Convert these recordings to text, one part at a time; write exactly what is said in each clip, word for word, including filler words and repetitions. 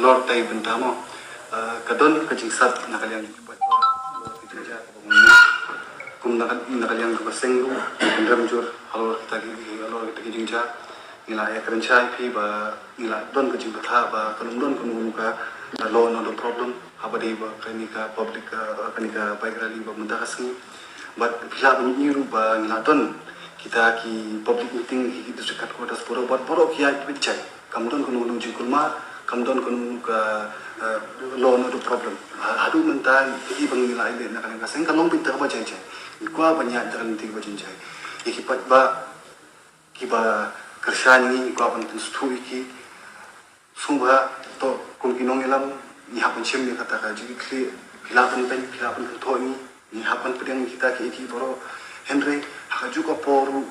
Halor kata ka bynta mo, eh, ka don ka jingsat na ka liang ki paidbah halor ka jingjia kaba ngi, kum na ka, na ka liang jong ka seng ruh, ngi rem jur halor kita ki, halor kita ki jingjia. Ngi la ïakren shai phi ba ngi la don ka jingbthah ba kan ym don kano kano ka, eh, law and order problem haba dei ba kane ka public, eh, kane ka bike rally ba mynta ka sngi. Bad phi lah ban ïohi ruh ba ngi la don kita ki public meeting ha ki district headquarters baroh, bad baroh ki ïaid beit jai. Kam don kano kano jingkulmar, kam don kano kano ka, eh, law and order problem. Ha, haduh mynta ïa kiba ngi la ïaleh na ka liang ka seng ka long beit da kaba jai jai. Ngi kwah ban ïaid da ka lynti kaba jai jai. Ïa ki paidbah kiba kyrshan ïa ngi, ngi kwah ban pynsngewthuh ïa ki. Sngewbha to kum ki nongïalam ngi hap ban shim ïa kata ka jingkitkhlieh, phi lah ban pyn, phi lah ban kynthoh ïa ngi, ngi hap ban pdiang ïa kita kiei kiei baroh. Hynrei ha kajuh ka por ruh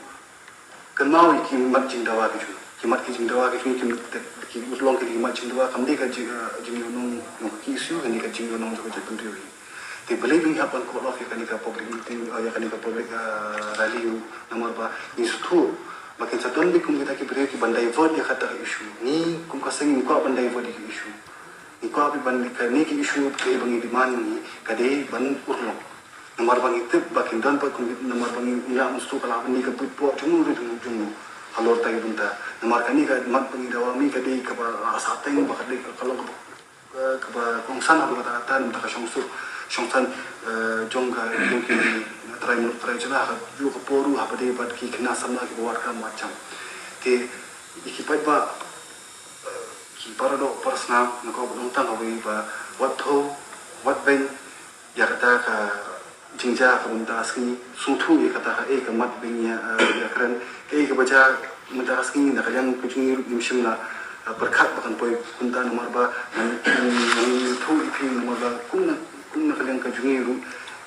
kynmaw ïa ki mat jingdawa ki jong ngi. Ki mat ki jingdawa ki jong ngi, ki, ki, ki urlong ki, ki mat jingdawa, kam dei ka jing, eh, jingïohnong jong ki issue, kane ka jingïohnong jong ka jaitbynriew hi. Te balei ba ngi hap ban call off ïa kane ka public meeting, eh, ïa kane ka public, eh, rally ruh, namar ba ngi sngewthuh ba kin sa don beit kum kita ki briew ki ban divert ïa kata ka issue. Ngi kum ka seng ngi kwah ban divert ïa ka issue. Ngi kwah beit ban, kane ka issue kaei ba ngi demand ngi ka dei ban urlong. Namar ba ngi tip ba kin don pat kum, namar ba ngi, ngi la mustu ka la ban dei ka buit poh jong u jong u jong u halor kata ka bynta. Namar kane ka mat ba ngi dawa mih ka dei kaba, ah, sahteng ba ka dei ka long kaba, eh, kaba kongsan ha kata kata namar ka shongsuk shongsan, eh, jong ka, jong ki trai Mut trai Jaiñtia ha kajuh ka por ruh haba dei bad ki khynnah samla kiba wad kam wad jam. Te ïa ki paidbah, eh, ki para doh para snam, nga kwah ban ong tang kawei ba wat thew, wat beiñ ïa kata ka jingjia ka mynta ka sngi, sngewthuh ïa kata kaei ka mat ba ngi, eh, ïakren, kaei kaba jia mynta ka sngi na ka liang ka jong ngi ruh ngim shym la, eh, pyrkhat ba kan poi kumta namar ba ngan, ngan, ngan ïathuh ïa phi namar ba kum na, kum na ka liang ka jong ngi ruh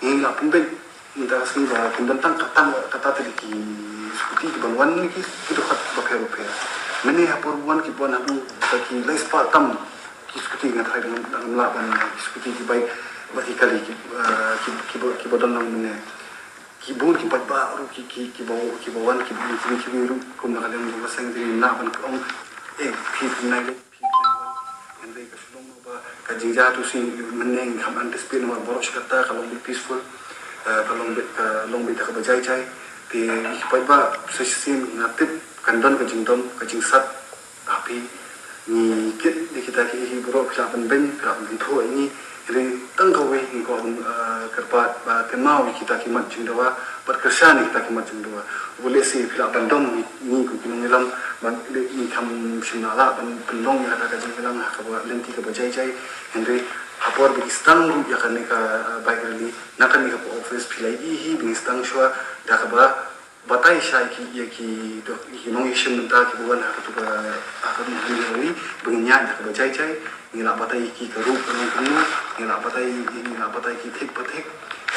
ngi la pynbeit mynta ka sngi ba kin don tang ka, tang kata te ki scooty ki ban wan na ki, ki dkhot bapher bapher. Mynne ha por wan ki ban haduh ba ki lai spah tam ki scooty, nga tharai dang, dang lah ban, ki scooty, ki bike bad ki kali ki, ah, ki, ki ba, ki ba don lang mynne. Ki bun ki paidbah ruh ki, ki, ki ba, ki ba wan, ki bun ki, ki ruh kum na ka liang jong ka seng te ngim lah ban ong, eh, phi pynlait, phi pynlait wan. Hynrei ka shu long ba ka jingjia tu shi mynne ngim anticipate namar baroh shi katta ka long beit peaceful, eh, ka long beit, ka long beit da kaba jai jai. Te ki paidbah sa shisien nga tip kan don ka jingdom, ka jingsat, ha phi. Ngi kit ïa kita kiei kiei baroh, phi lah ban beiñ, phi lah ban kynthoh ïa ngi. Hynrei tang kawei ngi kwah ban, eh, kyrpad ba kynmaw ïa kita ki mat jingdawa bad kyrshan ïa kita ki mat jingdawa. Uba lehse phi lah ban dom ïa ngi kum ki nongïalam, ba leh ngi kham shym la lah ban pynlong ïa kata ka jingïalang ha kaba lynti kaba jai jai. Hynrei ha por ba ngi sdang ruh ïa kane ka, eh, bike rally na kane ka office, phi la ïohi hi ba ngi sdang shuwa da kaba batai sha ïa ki, ïa ki doh, ïa ki nongïashim bynta kiba wan ha katu ka, ha katu ka rally, ba ngin ïaid da kaba jai jai. Ngi la batai ïa ki ka ruh ka long kumno, ngi la batai, ngi la batai ïa ki thik pa thik.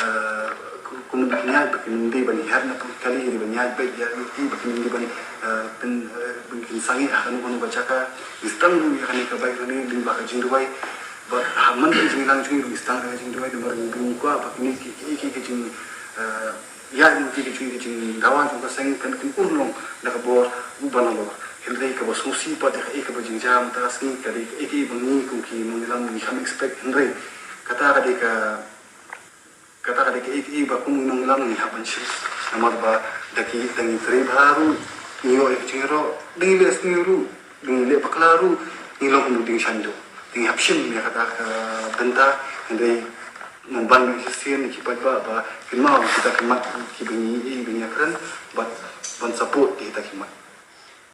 Eh, ku-, kumno ba kin ïaid, ba kin ym dei ban hiar na pung kali, kin dei ban ïaid beit ïa ki, ba kin ym dei ban, eh, pyn, eh, ba kin sangeh ha kano kano ka jaka. Ngi sdang ruh ïa kane ka bike rally lyngba ka jingduwai. Bad ha man ka jingïalang jong ngi ruh ngi sdang ka jingduwai, namar ngi kwah ba kine ki, ki, ki, ki jing, eh, ïa ngi ki, ki jong, ki jingdawa jong ka seng kan kin urlong da ka bor u ba nalor. Hynrei kaba sngewsih pat ïa kaei kaba jingjia mynta ka sngi ka dei kaei kaei ba ngi kum ki nongïalam ngi kham expect, hynrei kata ka dei ka, kata ka dei kaei kaei ba kum ki nongïalam ngi hap ban shim. Namar ba da ki, da ngi trei bha ruh ngi ïoh ïa ka jingïaroh, da ngi leh sniew ruh, da ngi leh bakla ruh, ngi long kum u dieng shaiñdur. Te ngi hap shim ïa kata ka bynta, hynrei ngan ban ïa ki sien ïa ki paidbah ba kynmaw ïa kita ki mat kiba ngi, ba ngi ïakren, bad ban support ïa kita ki mat.